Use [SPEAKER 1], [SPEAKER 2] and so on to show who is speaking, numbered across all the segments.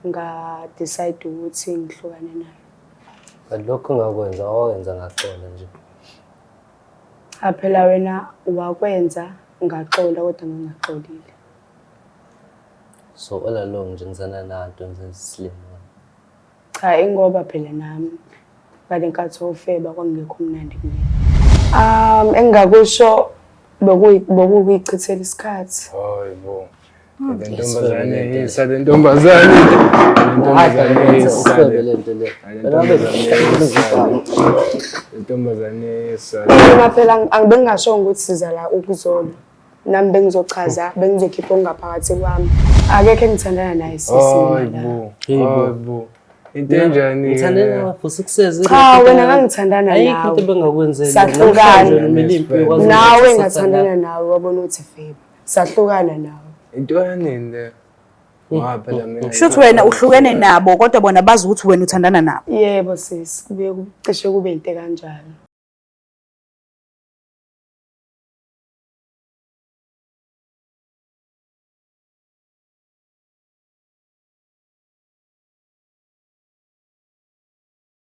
[SPEAKER 1] Nga-decide ukuthi ngihlukane naye.
[SPEAKER 2] But lokho ngakwenza wawenza ngaxola nje.
[SPEAKER 1] Cha phela wena wakwenza ngaxola kodwa ngingaxolile.
[SPEAKER 2] So all along nje ngizana nanto ngizenza isilima.
[SPEAKER 1] Cha ingoba phela nami ngale nkathi ofeba kwakungekho mnandi kumina. Engingakusho bekuyichithela isikhathi.
[SPEAKER 3] Hayi bo. Le ntombazane yisa le ntombazane. Le ntombazane yisa.
[SPEAKER 2] Ufebe le nto le.
[SPEAKER 3] Le ntombazane yisa. Le ntombazane yisa.
[SPEAKER 1] Mina phela angibengingashongo ukuthi siza la ukuzolwa. Nami bengizochaza, bengizokhipha okungaphakathi kwami. Akekho engithandana naye sisi
[SPEAKER 3] Hayi
[SPEAKER 1] mina la.
[SPEAKER 3] bo.
[SPEAKER 2] Hey bo.
[SPEAKER 3] Hayi bo. Into enjani?
[SPEAKER 2] Ngithandana nawe for 6 years.
[SPEAKER 1] Cha wena ngangithandana
[SPEAKER 2] Ayikho into
[SPEAKER 1] nawe.
[SPEAKER 2] ebengakwenzeli.
[SPEAKER 1] Sahlukana.
[SPEAKER 2] Namhlanje umele impi uyakwazi
[SPEAKER 1] Nawe
[SPEAKER 2] ukuthi
[SPEAKER 1] ngathandana nawe wabona ukuthi feba. Sahlukana nawe.
[SPEAKER 3] Into yanini le? Ngoba phela mina.
[SPEAKER 4] Shuthi wena uhlukene nabo kodwa bona bazi ukuthi wena uthandana nabo.
[SPEAKER 1] Yebo sisi, kubuye cishe kube into kanjalo.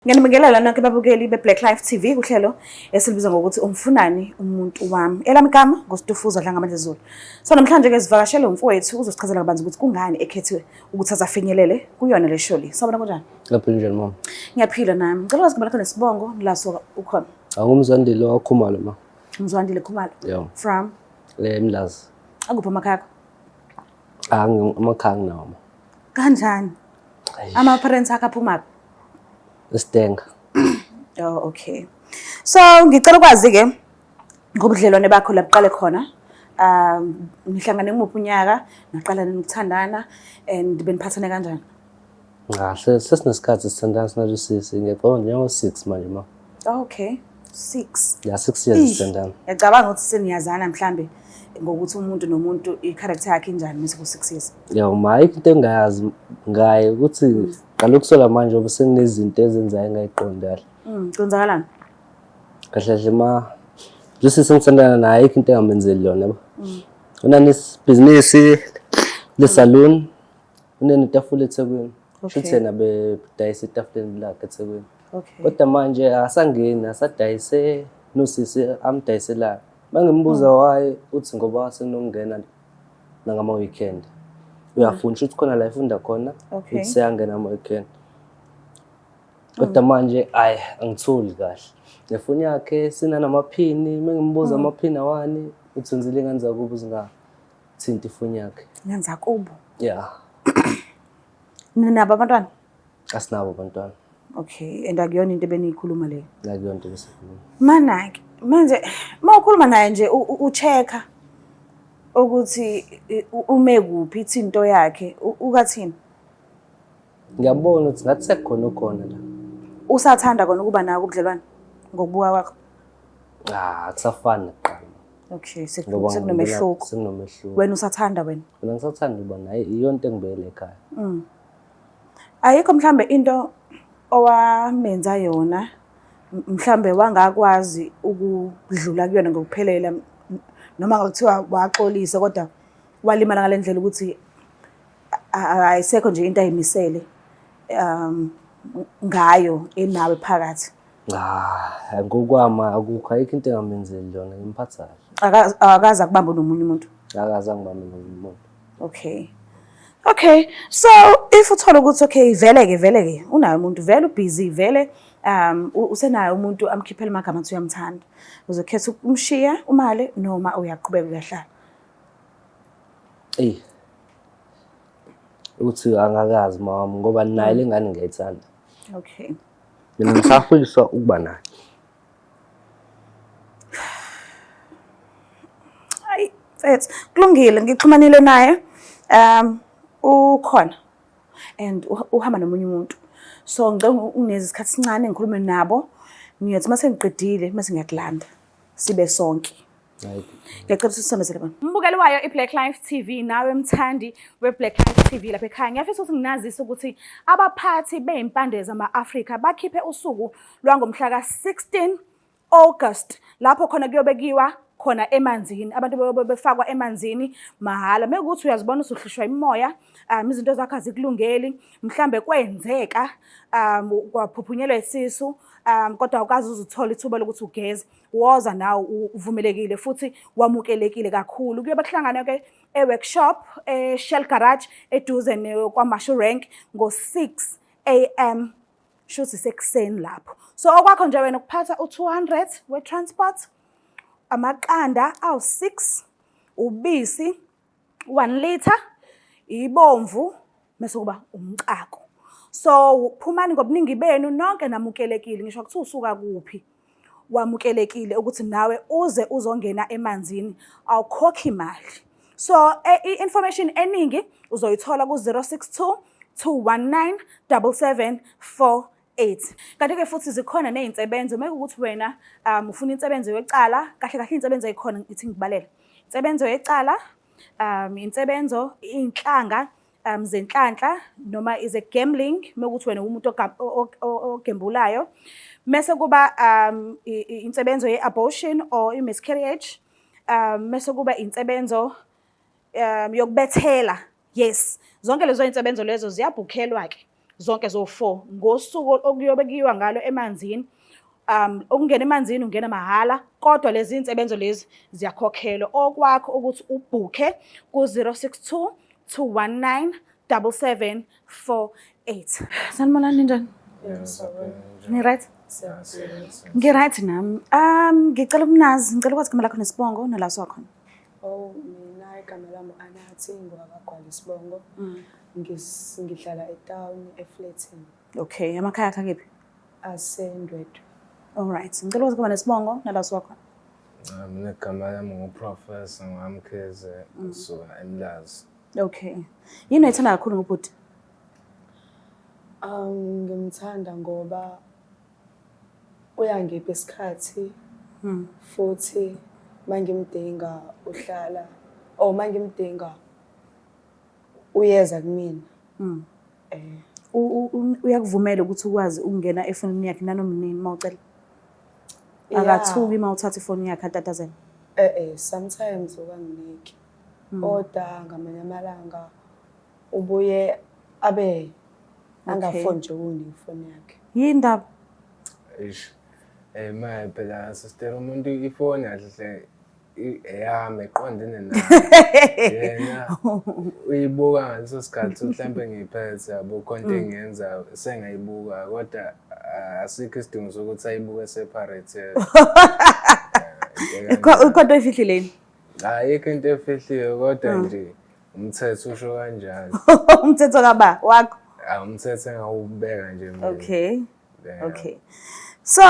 [SPEAKER 4] Ngiyanibingelela nonke babukeli be-Black Life TV kuhlelo esilibiza ngokuthi umfunani umuntu wami. Elami igama nguStufuza Dlangamandla Zulu. So namhlanje ke sivakashele umfowethu uzosichazela kabanzi ukuthi kungani ekhethiwe ukuthi azafinyelele kuyona le show le. Sawubona kunjani?
[SPEAKER 2] Ngaphila njani mama?
[SPEAKER 4] Ngiyaphila nami. Ngicela ukwazi igama lakho nesibongo la ukhona.
[SPEAKER 2] Angumzwandile wakhumalo ma.
[SPEAKER 4] Mzwandile Khumalo.
[SPEAKER 2] Yeah.
[SPEAKER 4] From
[SPEAKER 2] Le Mlazi.
[SPEAKER 4] akuphi amakhaya akho?
[SPEAKER 2] Angi amakhaya nginawo ma.
[SPEAKER 4] Kanjani? Ama parents akho aphumaphi?
[SPEAKER 2] Isidenga.
[SPEAKER 4] Oh okay. So ngicela ukwazi ke ngobudlelwane bakho la buqale khona. Nihlangane kumuphi unyaka, naqala nini ukuthandana and beniphathane kanjani?
[SPEAKER 2] Cha, sesinesikhathi sithandana sinalo sisi. Ngiyacabanga njengo 6 manje ma.
[SPEAKER 4] Okay. 6.
[SPEAKER 2] Yeah, 6 years sithandana.
[SPEAKER 4] Ngiyacabanga ukuthi seniyazana mhlambe ngokuthi umuntu nomuntu i-character yakhe injani mase ku 6 years.
[SPEAKER 2] Yeah, ma ayikho into engingayazi ngaye ukuthi qala ukusola manje ngoba sekunezinto ezenzayo engayiqondi kahle.
[SPEAKER 4] Kwenzakalani?
[SPEAKER 2] Kahle kahle ma lesi sengithandana naye ayikho into engamenzeli yona yabo. Unanesibhizinisi le saloon, unenetafula eThekwini.
[SPEAKER 4] Okay.
[SPEAKER 2] Shuthi yena bedayisa etafuleni lakhe eThekwini.
[SPEAKER 4] Okay.
[SPEAKER 2] Kodwa manje akasangeni asadayise nosisi amdayiselayo. Mangimbuza why uthi ngoba sekunokungena nangama weekend. Uyafunda shuthi khona la efunda khona
[SPEAKER 4] Okay.
[SPEAKER 2] uthi seyangena ama weekend. Kodwa manje ayi angitholi kahle. Nefoni yakhe sinanamaphini mengimbuza amaphini awani uthi wenzile ingane zakubo zingathinti ifoni yakhe.
[SPEAKER 4] Ngenza kubo.
[SPEAKER 2] Yeah,
[SPEAKER 4] Ninabo abantwana?
[SPEAKER 2] asinabo abantwana.
[SPEAKER 4] Okay, and akuyona into ebeniyikhuluma leyo.
[SPEAKER 2] La kuyonto besikhuluma.
[SPEAKER 4] Mana-ke manje uma ukhuluma naye nje u-check-a ukuthi ume kuphi ithi into yakhe ukathini?
[SPEAKER 2] Ngiyabona ukuthi ngathi sekukhona okhona la.
[SPEAKER 4] Usathanda kona ukuba nawe ubudlelwane ngokubuka kwakho?
[SPEAKER 2] Ah, akusafani nakuqala.
[SPEAKER 4] Okay,
[SPEAKER 2] Ngoba
[SPEAKER 4] sekunomehluko.
[SPEAKER 2] Sekunomehluko.
[SPEAKER 4] Wena usathanda wena?
[SPEAKER 2] Mina ngisathanda ukuba naye, iyona into engibuyele ekhaya.
[SPEAKER 4] Ayikho mhlambe into owamenza yona mhlambe wangakwazi ukudlula kuyona ngokuphelele noma ngakuthiwa waxolisa kodwa walimala ngale ndlela ukuthi ayisekho nje into ayimisele ngayo enawe phakathi.
[SPEAKER 2] Ah, ngokwami akukho, ayikho into engamenzeli yona, ngimphatha kahle.
[SPEAKER 4] Akaze akubambe nomunye umuntu.
[SPEAKER 2] Akaze angibambe nomunye umuntu.
[SPEAKER 4] Okay. Okay. So if uthola ukuthi okay vele ke vele ke unayo umuntu vele ubusy vele usenayo umuntu amkhiphela amagama athi uyamthanda. Uzokhetha ukumshiya umale noma uyaqhubeka uyahlala.
[SPEAKER 2] Ey. Uthi angakazi mama ngoba naye lengane ngiyayithanda.
[SPEAKER 4] Okay.
[SPEAKER 2] Mina ngisafundiswa ukuba naye.
[SPEAKER 4] Hayi, mfethu, kulungile ngixhumanile naye. Ukhona and uhamba nomunye umuntu. So ngicela ungineze isikhathi esincane ngikhulume nabo. Ngiyothi mase ngiqedile mase ngiyakulanda sibe sonke. Ngiyacela ukuthi sisondezele bona. Mbukeli wayo iBlack Life TV nawe mthandi weBlack Life TV lapha ekhaya. Ngiyafisa ukuthi nginazise ukuthi abaphathi bezimpande zama-Afrika bakhiphe usuku lwangomhla ka-16 August lapho khona kuyobekiwa khona emanzini. Abantu bayobe befakwa emanzini mahhala. Mekuthi uyazibona usuhlushwa imimoya, izinto zakho azikulungeli, mhlambe kwenzeka kwaphuphunyelwa isisu kodwa awukaze uze uthole ithuba lokuthi ugeze, woza nawe uvumelekile futhi wamukelekile kakhulu. Kuyobe kuhlangana-ke e-workshop e-Shell Garage eduze kwaMashu Rank ngo-6 am, shuthi sekuseni lapho. So okwakho nje wena ukuphatha u-200 we-transport, amaqanda awu-6, ubisi 1 litre, ibomvu, mese kuba umcako. So phumani ngobuningi benu nonke, namukelekile, ngisho kuthiwa usuka kuphi, wamukelekile ukuthi nawe uze uzongena emanzini, awukhokhi imali. So i-information eningi uzoyithola ku-062 219 7748. Kanti-ke futhi zikhona ney'nsebenzo uma kuwukuthi wena ufuna insebenzo yecala. Kahle kahle iy'nsebenzo ey'khona, ngithi ngikubalele: insebenzo yecala, insebenzo iy'nhlanga zenhlanhla noma is a gambling, uma kuwukuthi wena umuntu ogembulayo, mese kuba insebenzo ye-abortion or i-miscarriage, mese kuba insebenzo yokubethela. Yes, zonke lezo iy'nsebenzo lezo ziyabhukhelwa-ke zonke zo-four ngosuku okuyobe kuyiwa ngalo emanzini. Ukungena emanzini ungena mahhala, kodwa lezi iy'nsebenzo lezi ziyakhokhelwa. Okwakho ukuthi ubhukhe ku-062 219 7748. Sanibonani, ninjani? Ni-right? Ngi-right nami. Ngicela ukunazi, ngicela ukwazi igama lakho nesibongo nala usuka khona.
[SPEAKER 1] Oh, mina igama lami u-Anathi, ngowakwaGwala isibongo. Ngihlala etawuni efletini.
[SPEAKER 4] Okay, amakhaya akho akephi?
[SPEAKER 1] AseNdwedwe.
[SPEAKER 4] All right, ngicela ukwazi igama nesibongo nala usuka khona.
[SPEAKER 3] Ah, mina igama lami nguProfessor Ngamkhize, kusuka eMlazi.
[SPEAKER 4] Okay. Yini oyithanda kakhulu ngobhuti?
[SPEAKER 1] Ngimthanda ngoba uyangipha isikhathi, futhi mangimdinga uhlala or mangimdinga uyeza kumina.
[SPEAKER 4] Uyakuvumela ukuthi ukwazi ukungena efonini yakhe nanoma nini uma ucela?
[SPEAKER 1] Yeah.
[SPEAKER 4] Akathuki uma uthatha ifoni yakhe atatazela?
[SPEAKER 1] Sometimes ukanginiki. Kodwa ngamanye amalanga ubuye abe angafoni nje ukunginika ifoni yakhe.
[SPEAKER 4] Yini ndaba?
[SPEAKER 3] Eish. Maye phela sister, umuntu ifoni kahle eyami eqondene naye. Yena uyibuka ngaleso sikhathi mhlambe ngiyiphethe, yabo, khona into engiyenzayo sengayibuka, kodwa asikho isidingo sokuthi ayibuke separate.
[SPEAKER 4] Kodwa oyifihlile yini?
[SPEAKER 3] Ayikho into efihliwe, kodwa nje umthetho usho kanjalo.
[SPEAKER 4] Umthetho kaba wakho?
[SPEAKER 3] Ah, umthetho engawubeka nje mina. Yeah.
[SPEAKER 4] Okay. So,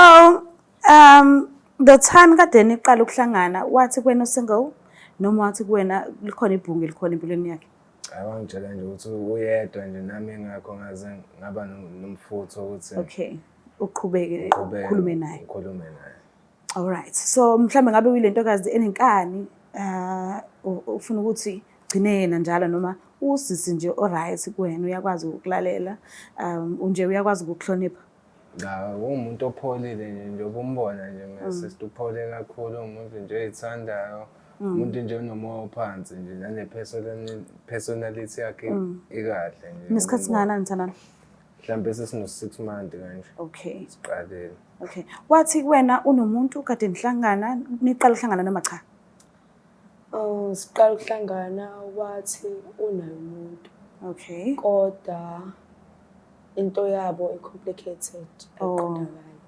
[SPEAKER 4] the time kade niqala ukuhlangana, wathi kuwena single noma wathi kuwena likhona ibhungu elikhona empilweni yakhe?
[SPEAKER 3] Hayi, wangitshela nje ukuthi uyedwa nje, nami ingakho ngaze ngaba nomfutho ukuthi
[SPEAKER 4] Okay. Uqhubeke
[SPEAKER 3] ngiqhubeke
[SPEAKER 4] ukhulume naye.
[SPEAKER 3] Ngikhulume naye.
[SPEAKER 4] All right. So mhlambe ngabe uyile ntokazi enenkani, ufuna ukuthi gcine yena njalo, noma usisi nje o-right kuwena, uyakwazi ukulalela, nje uyakwazi ukukuhlonipha?
[SPEAKER 3] Cha, uwumuntu opholile nje, njengoba umbona nje mina sister, uphole kakhulu, umuntu nje oyithandayo, umuntu nje onomoya ophansi nje, nane personality yakhe ikahle nje.
[SPEAKER 4] Nesikhathi singakanani nithandana?
[SPEAKER 3] Mhlawumbe sesino 6 months kanje. Siqalile.
[SPEAKER 4] Okay. Wathi kuwena unomuntu kade nihlangana, niqala ukuhlangana noma cha?
[SPEAKER 1] Oh, siqala ukuhlangana wathi unaye umuntu. Kodwa into yabo i-complicated, ayiqondakali.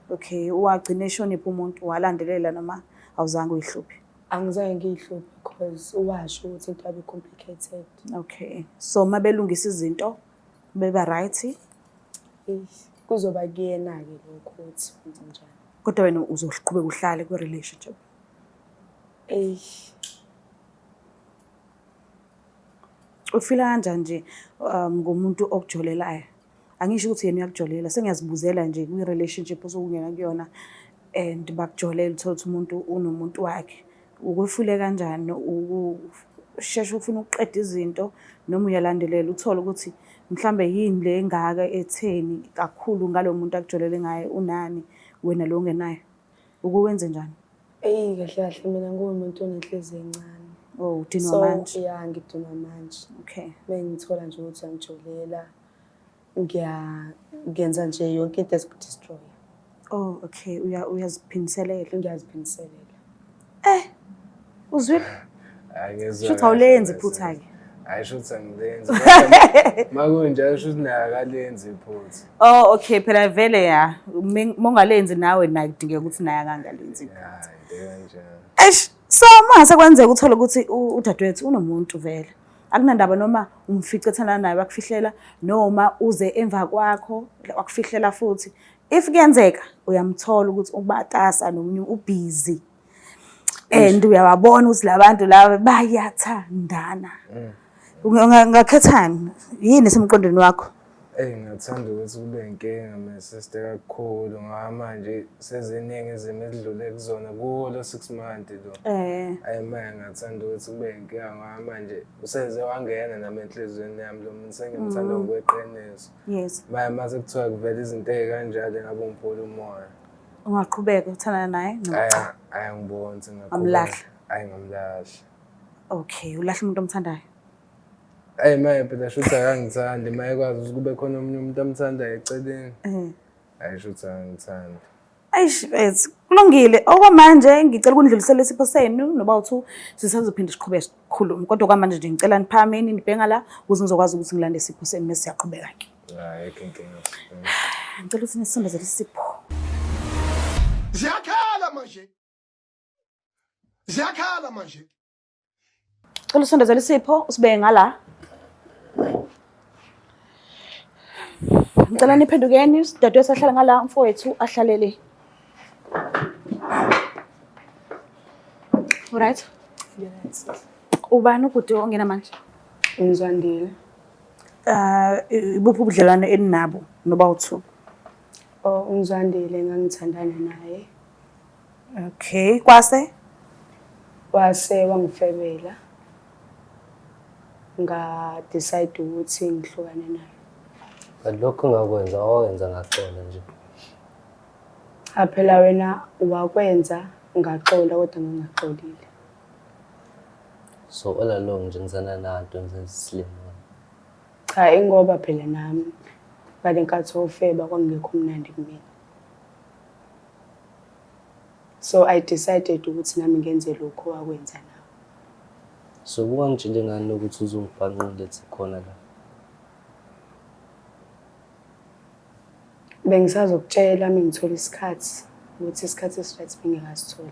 [SPEAKER 4] Okay, wagcina eshoniphi umuntu, walandelela noma awuzange uyihluphe?
[SPEAKER 1] Angizange ngiyihluphe because washo ukuthi into yabo i-complicated.
[SPEAKER 4] Okay. So mabelungisa izinto beba right?
[SPEAKER 1] Eish, kuzoba kuyena-ke lokho ukuthi wenze njani.
[SPEAKER 4] Kodwa wena uzoqhubeka uhlale kwi-relationship?
[SPEAKER 1] Eish.
[SPEAKER 4] Ufila kanjani nje ngomuntu okujolelayo? Angisho ukuthi yena uyakujolela, sengiyazibuzela nje kwi-relationship osukungena kuyona and bakujolela, uthole ukuthi umuntu unomuntu wakhe. Ukufile kanjani? Ukusheshe ufuna ukuqeda izinto noma uyalandelela uthole ukuthi mhlambe yini le engaka etheni kakhulu ngalo muntu akujolele ngaye, unani wena lo ongenayo? Ukuwenze njani?
[SPEAKER 1] Eyi, kahle kahle mina nguwumuntu onenhliziyo encane.
[SPEAKER 4] Oh, udinwa
[SPEAKER 1] So
[SPEAKER 4] manje.
[SPEAKER 1] ya, ngidinwa manje.
[SPEAKER 4] Okay.
[SPEAKER 1] Mengithola nje ukuthi uyangijolela, ngiya ngenza nje yonke into ezokudestroy.
[SPEAKER 4] Oh, okay. Uya uyaziphindiselela.
[SPEAKER 1] Ngiyaziphindiselela.
[SPEAKER 4] Eh. Uzwile?
[SPEAKER 3] Hhayi, ngizwa
[SPEAKER 4] Shuthi
[SPEAKER 3] kahle
[SPEAKER 4] awulenzi
[SPEAKER 3] my
[SPEAKER 4] iphutha
[SPEAKER 3] sister.
[SPEAKER 4] ke.
[SPEAKER 3] Hhayi, shuthi angilenzi. Kodwa makunjalo shuthi naye akalenzi iphutha.
[SPEAKER 4] Oh, okay. Phela vele ya. Mongalenzi nawe naye kudingeka ukuthi naye akangalenzi.
[SPEAKER 3] Ya, into kanjalo.
[SPEAKER 4] Eish, so mase kwenzeka uthole ukuthi udadewethu unomuntu vele. Akunandaba noma umfice ethandana naye wakufihlela noma uze emva kwakho wakufihlela futhi. If kuyenzeka uyamthola ukuthi umatasa nomunye ubhizi. And uyababona ukuthi labantu laba bayathandana. Ungakhethani? Yini esemqondweni wakho?
[SPEAKER 3] Eyi, ngingathanda ukuthi kube inkinga my sister kakhulu ngoba manje seziningi izimo edlule kuzona kuwo lo 6 month lo. Ayi manje ngingathanda ukuthi kube inkinga ngoba manje useze wangena nami enhliziyweni yami lo muntu, sengimthanda ngokweqiniso.
[SPEAKER 4] Yes.
[SPEAKER 3] Manje mase kuthiwa kuvela izinto ey'kanjalo ngabe ngiphula umoya.
[SPEAKER 4] Ungaqhubeka uthandana naye noma
[SPEAKER 3] Ayi
[SPEAKER 4] cha?
[SPEAKER 3] ayi angiboni ukuthi ngingaqhubeka.
[SPEAKER 4] Amlahla.
[SPEAKER 3] Ayi ngamlahla.
[SPEAKER 4] Okay, ulahla umuntu omthandayo.
[SPEAKER 3] Ayi manje phela shuthi akangithandi, uma ekwazi ukuthi kube khona omunye umuntu amthandayo eceleni. Ayi shuthi akangithandi.
[SPEAKER 4] Eish mfethu, kulungile. Okwamanje ngicela ukundlulisela isipho senu noba uthu sisazophinde siqhubeke sikhulume. Kodwa okwamanje nje ngicela niphakameni nibhenga la ukuze ngizokwazi ukuthi ngilande isipho senu mase siyaqhubeka ke.
[SPEAKER 3] Hhayi ayikho inkinga.
[SPEAKER 4] Ngicela ukuthi nisondezele isipho.
[SPEAKER 5] Ziyakhala manje. Ziyakhala manje.
[SPEAKER 4] Cela usondezele isipho usibeke ngala. Ngicela niphendukeni, udadewethu ahlale ngala, umfowethu ahlalele. Alright. Ubani ubhuti ongena manje?
[SPEAKER 1] Ngizwandile.
[SPEAKER 4] Ibuphi ubudlelwane eninabo noba u-two?
[SPEAKER 1] Oh, uMzwandile ngangithandana naye.
[SPEAKER 4] Okay, kwase?
[SPEAKER 1] Wase wangifebela. Nga-decide ukuthi ngihlukane naye.
[SPEAKER 2] But lokho ngakwenza wakwenza ngaxola nje.
[SPEAKER 1] Cha phela wena wakwenza ngaxola kodwa ngingaxolile.
[SPEAKER 2] So all along nje ngizana nanto ngizenza isilima.
[SPEAKER 1] Cha, ingoba phela nami ngale nkathi ofeba kwakungekho mnandi kumina. So I decided ukuthi nami ngenze lokho wakwenza nawe.
[SPEAKER 2] So kungangitshele ngani ukuthi uzongibhanqa ulethe khona la?
[SPEAKER 1] Bengisazokutshela uma ngithola isikhathi ukuthi isikhathi esi-right bengingakasitholi.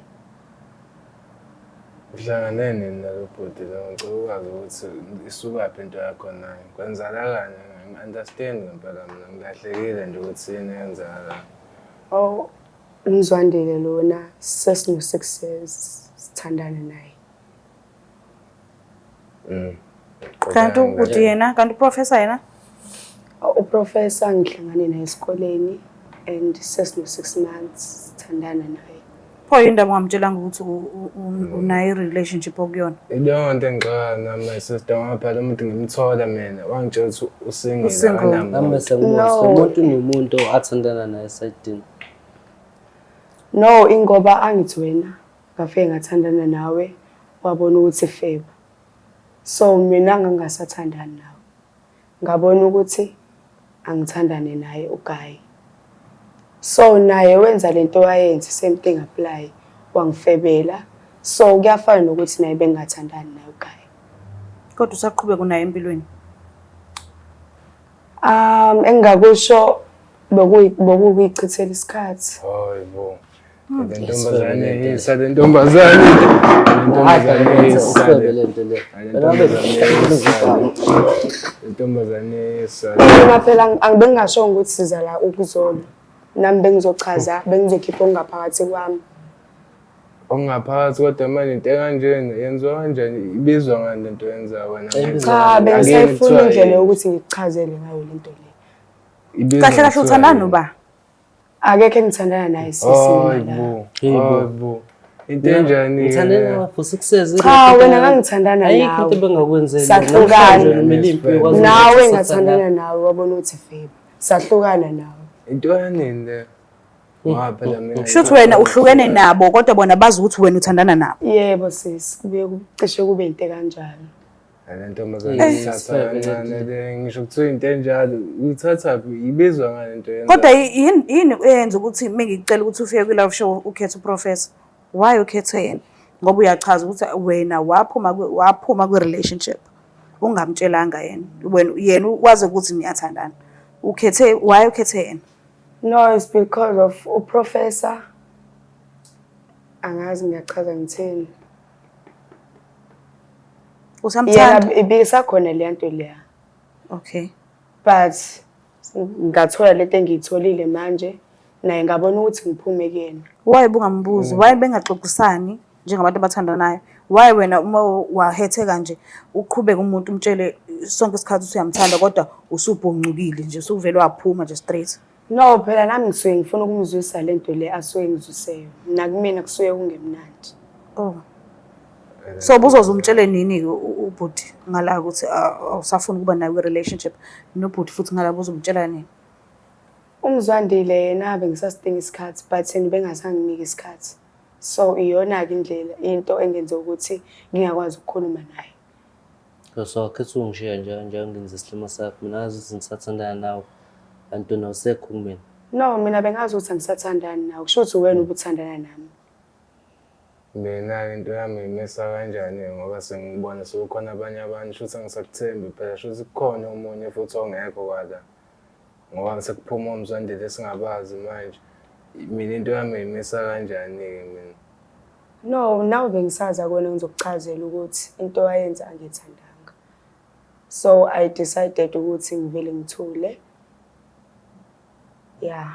[SPEAKER 3] Uhlangane nini nalo bhuti lo? Ngicela ukwazi ukuthi isukaphi into yakho naye. Kwenzakalani? Angi-understand ngempela mina, ngilahlekile nje ukuthi yini eyenzakalayo.
[SPEAKER 1] Oh, uMzwandile lona sesino-6 years sithandana naye.
[SPEAKER 4] Kanti ubhuti yena, kanti uprofessor yena?
[SPEAKER 1] Uprofessor ngihlangane naye esikoleni and sesino-6 months sithandana naye.
[SPEAKER 4] Pho yini indaba ungamtshelanga ukuthi unayo i-relationship okuyona?
[SPEAKER 3] Ileyo nto engixaka nami my sister, ngoba phela umuntu ngimthola mina wangitshela ukuthi usingle,
[SPEAKER 4] Usingle.
[SPEAKER 3] akanamuntu.
[SPEAKER 2] Nami bese ngibona
[SPEAKER 1] No.
[SPEAKER 2] umuntu nomuntu athandana naye esayidini.
[SPEAKER 1] No, ingoba angithi wena ngafike ngathandana nawe wabona ukuthi feba. So mina ngangasathandani nawe. Ngabona ukuthi angithandane naye uGuy. So naye wenza lento wayenza, same thing apply, wangifebela. So kuyafana nokuthi naye bengingathandani naye uGuy.
[SPEAKER 4] Kodwa usaqhubeka unaye empilweni?
[SPEAKER 1] Engingakusho bekuyichithela isikhathi.
[SPEAKER 3] Hayi bo. Le ntombazane yisa, le ntombazane. Le ntombazane yisa.
[SPEAKER 2] Ufebe le nto le.
[SPEAKER 3] Le ntombazane yisa. Le ntombazane yisa.
[SPEAKER 1] Mina phela bengingasho ukuthi siza la ukuzolwa. Nami bengizochaza, bengizokhipha okungaphakathi kwami.
[SPEAKER 3] Okungaphakathi kodwa manje into ekanjena yenziwa kanjani? Ibizwa ngani lento oyenzayo wena?
[SPEAKER 1] Cha, bengisayifuna
[SPEAKER 3] Kuthiwa
[SPEAKER 1] indlela
[SPEAKER 3] yini?
[SPEAKER 1] yokuthi ngikuchazele ngayo lento le.
[SPEAKER 3] Ibizwa
[SPEAKER 4] Kahle kahle
[SPEAKER 3] kuthiwa
[SPEAKER 4] uthandana
[SPEAKER 3] yini?
[SPEAKER 4] noba?
[SPEAKER 1] Akekho engithandana naye sisi
[SPEAKER 3] Hayi
[SPEAKER 1] mina la.
[SPEAKER 3] bo.
[SPEAKER 2] Hey bo.
[SPEAKER 3] Hayi bo. Into enjani?
[SPEAKER 2] Ngithandana nawe for 6 years.
[SPEAKER 1] Cha, wena ngangithandana
[SPEAKER 2] Ayikho into
[SPEAKER 1] nawe.
[SPEAKER 2] ebengakwenzeli.
[SPEAKER 1] Sahlukana.
[SPEAKER 2] Namhlanje noma ilimpi uyokwazi
[SPEAKER 1] Nawe
[SPEAKER 2] ukuthi
[SPEAKER 1] ngathandana nawe wabona ukuthi feba. Sahlukana nawe.
[SPEAKER 3] Into yanini le? Ngoba phela mina
[SPEAKER 4] Shuthi wena uhlukene nabo kodwa bona bazi ukuthi wena uthandana nabo.
[SPEAKER 1] Yebo sisi, kubuye cishe kube into kanjalo.
[SPEAKER 3] Le ntombazane ithatha kancane le, ngisho kuthiwa into enjalo uyithathaphi, ibizwa ngale nto yenza.
[SPEAKER 4] Kodwa yini eyenza ukuthi mengikucela ukuthi ufike kwi-live show ukhethe uProfessor? Why ukhethe yena? Ngoba uyachaza ukuthi wena waphuma kwi-relationship ungamtshelanga yena. Wena yena wazi ukuthi niyathandana. Ukhethe why ukhethe yena?
[SPEAKER 1] No, it's because of uProfessor. Angazi ngiyachaza ngithini.
[SPEAKER 4] Usamthanda?
[SPEAKER 1] Yena ibisakhona le nto leya.
[SPEAKER 4] Okay.
[SPEAKER 1] But ngathola lento engiyitholile manje, naye ngabona ukuthi ngiphume kuyena.
[SPEAKER 4] Why bungambuzi? Why bengaxoxisani njengabantu abathandanayo? Why wena uma wahetheka nje uqhubeke umuntu umtshele sonke isikhathi ukuthi uyamthanda kodwa usubhoncukile nje, usuvele waphuma nje straight?
[SPEAKER 1] No, phela nami ngisuke ngifuna ukumzwisa lento le asuke ngizwise yona. Nakumina kusuke kungemnandi.
[SPEAKER 4] Oh. So buzoze umtshele nini ubhuti ngala ukuthi awusafuni ukuba naye kwi-relationship, nobhuti futhi ngala buzomtshela nini?
[SPEAKER 1] UMzwandile yena bengisasidinga isikhathi, but yena bengasanginiki isikhathi. So iyona-ke indlela into engenze ukuthi ngingakwazi ukukhuluma naye.
[SPEAKER 2] So wakhetha ungishiya nje nje ngenza isilimo sakho. Mina ngazi ukuthi ngisathandana nawe. Kanti wena awusekho kumina.
[SPEAKER 1] No, mina bengazi ukuthi angisathandani nawe. Kusho ukuthi wena ubuthandana nami.
[SPEAKER 3] Mina-ke into yami ngimisa kanjani ngoba sengibona sekukhona abanye abantu, shuthi angisakuthembi phela, shuthi kukhona omunye futhi ongekho kwala. Ngoba sekuphuma oMzwandile esingabazi manje. Mina into yami ngimisa kanjani-ke mina?
[SPEAKER 1] No, nawe bengisaza kuwena ngizokuchazela ukuthi into ayenza angiyithandanga. So I decided ukuthi ngivele ngithule. Yeah.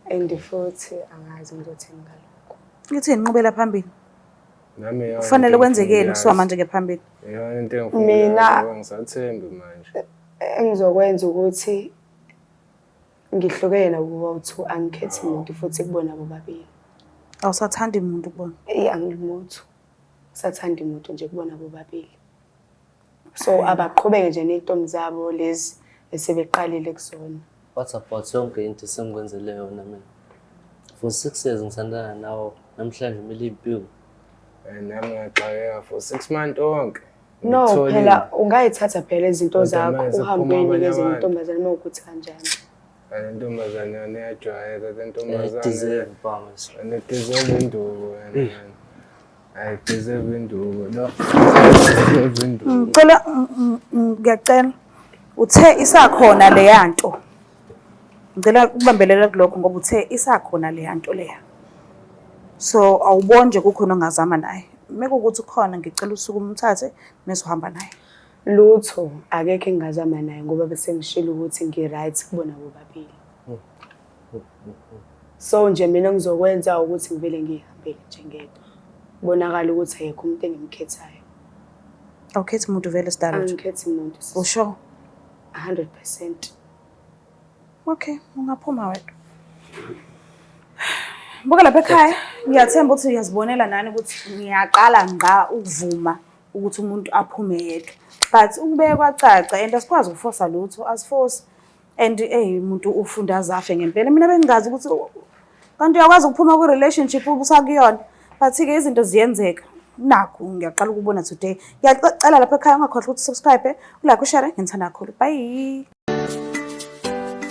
[SPEAKER 1] And futhi angazi ngizothini ngalokho.
[SPEAKER 4] Ithini inqubela phambili?
[SPEAKER 3] Nami iyona
[SPEAKER 4] Kufanele
[SPEAKER 3] into
[SPEAKER 4] kwenzekeni
[SPEAKER 3] engifuna
[SPEAKER 4] kusuka
[SPEAKER 3] ukuyazi.
[SPEAKER 4] manje ke phambili?
[SPEAKER 3] Iyona into engifuna
[SPEAKER 1] Mina-
[SPEAKER 3] ukuyazi ngoba ngisathembi manje.
[SPEAKER 1] Engizokwenza ukuthi ngihlukene nabo bowu-two, angikhethi muntu futhi kubona bobabili.
[SPEAKER 4] Awusathandi muntu kubona?
[SPEAKER 1] Eyi, angilutho. Ngisathanda muntu nje kubona bobabili. So abaqhubeke nje ney'ntombi zabo lezi esebeqalile kuzona.
[SPEAKER 2] What about yonke into esengikwenzele yona mina? For 6 years ngithandana nawe, namhlanje kumele impilo.
[SPEAKER 3] Nami ngiyaxakeka for 6 months onke.
[SPEAKER 1] No,
[SPEAKER 3] Ngikutholile.
[SPEAKER 1] phela ungayithatha phela izinto
[SPEAKER 3] Kodwa
[SPEAKER 1] zakho
[SPEAKER 3] manje
[SPEAKER 1] uhambe
[SPEAKER 3] sekuphuma abanye
[SPEAKER 1] uyinikeze
[SPEAKER 3] abantu.
[SPEAKER 1] intombazane uma ukuthi kanjani.
[SPEAKER 3] Le ntombazane yona iyajwayela le ntombazane.
[SPEAKER 2] Deserve promise.
[SPEAKER 3] Wena deserve induku wena. I deserve induku. No. Deserve induku.
[SPEAKER 4] Ngicela ngiyacela. Uthe isakhona leya nto. Ngicela ukubambelela kulokho ngoba uthe isakhona leya nto leya. So awuboni nje kukhona ongazama naye. Mekuwukuthi ukhona ngicela usuke umthathe mese uhamba naye.
[SPEAKER 1] Lutho akekho engingazama naye ngoba bese ngishilo ukuthi ngi-right kubona bobabili. So nje mina ngizokwenza ukuthi ngivele ngihambele nje ngedwa. Kubonakala ukuthi akekho umuntu engimkhethayo.
[SPEAKER 4] Awukhethi muntu vele sidalo nje.
[SPEAKER 1] Angikhethi muntu sisi.
[SPEAKER 4] Usho?
[SPEAKER 1] 100%.
[SPEAKER 4] Okay, ungaphuma wedwa. Buka lapha ekhaya, ngiyathemba ukuthi uyazibonela nani ukuthi ngiyaqala ngqa ukuvuma ukuthi umuntu aphume yedwa. But ukubeka kwacaca and asikwazi ukufosa lutho, asifosi. And hey, umuntu ufunda azafe ngempela. Mina bengingazi ukuthi kanti uyakwazi ukuphuma kwi-relationship ubusakuyona. But-ke izinto ziyenzeka. Nakhu ngiyaqala ukubona today. Ngiyacela lapha ekhaya ungakhohlwa ukuthi subscribe, ulike, ushare. Ngithanda kakhulu. Bye.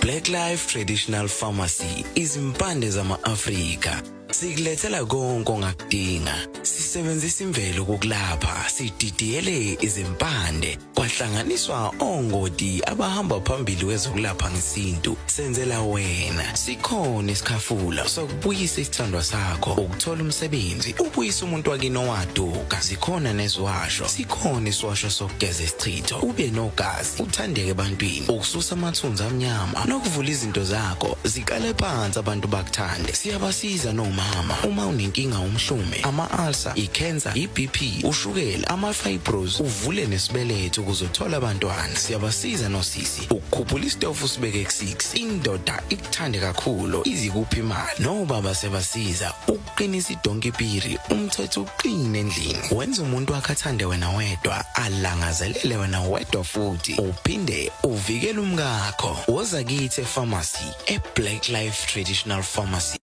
[SPEAKER 5] Black Life Traditional Pharmacy izimpande zama-Afrika. Sikulethela konke ongakudinga. Sisebenzisa imvelo kokulapha, sididiyele izimpande, kwahlanganiswa ongoti abahamba phambili kwezokulapha ngesintu. Senzela wena. Sikhona isikhafula sokubuyisa isithandwa sakho, ukuthola umsebenzi, ubuyise umuntu wakini owaduka. Zikhona neziwasho. Sikhona isiwasho sokugeza isichitho, ube nogazi, uthandeke ebantwini, ukususa amathunzi amnyama nokuvula izinto zakho ziqale phansi abantu bakuthande. Siyabasiza noma Mama, uma unenkinga umhlume, ama-ulcer, i-cancer, i-BP, ushukela, ama-fibros, uvule nesibeletho ukuze uthole abantwana. Siyabasiza nosisi ukukhuphula isitofu sibeke ku-6. Indoda ikuthande kakhulu, izikuphi imali. Nobaba siyabasiza ukuqinisa idonki piri, umthetho uqine endlini. Wenza umuntu wakhe athande wena wedwa, alangazelele wena wedwa futhi uphinde uvikele umkakho. Woza kithi e-pharmacy, e-Black Life Traditional Pharmacy.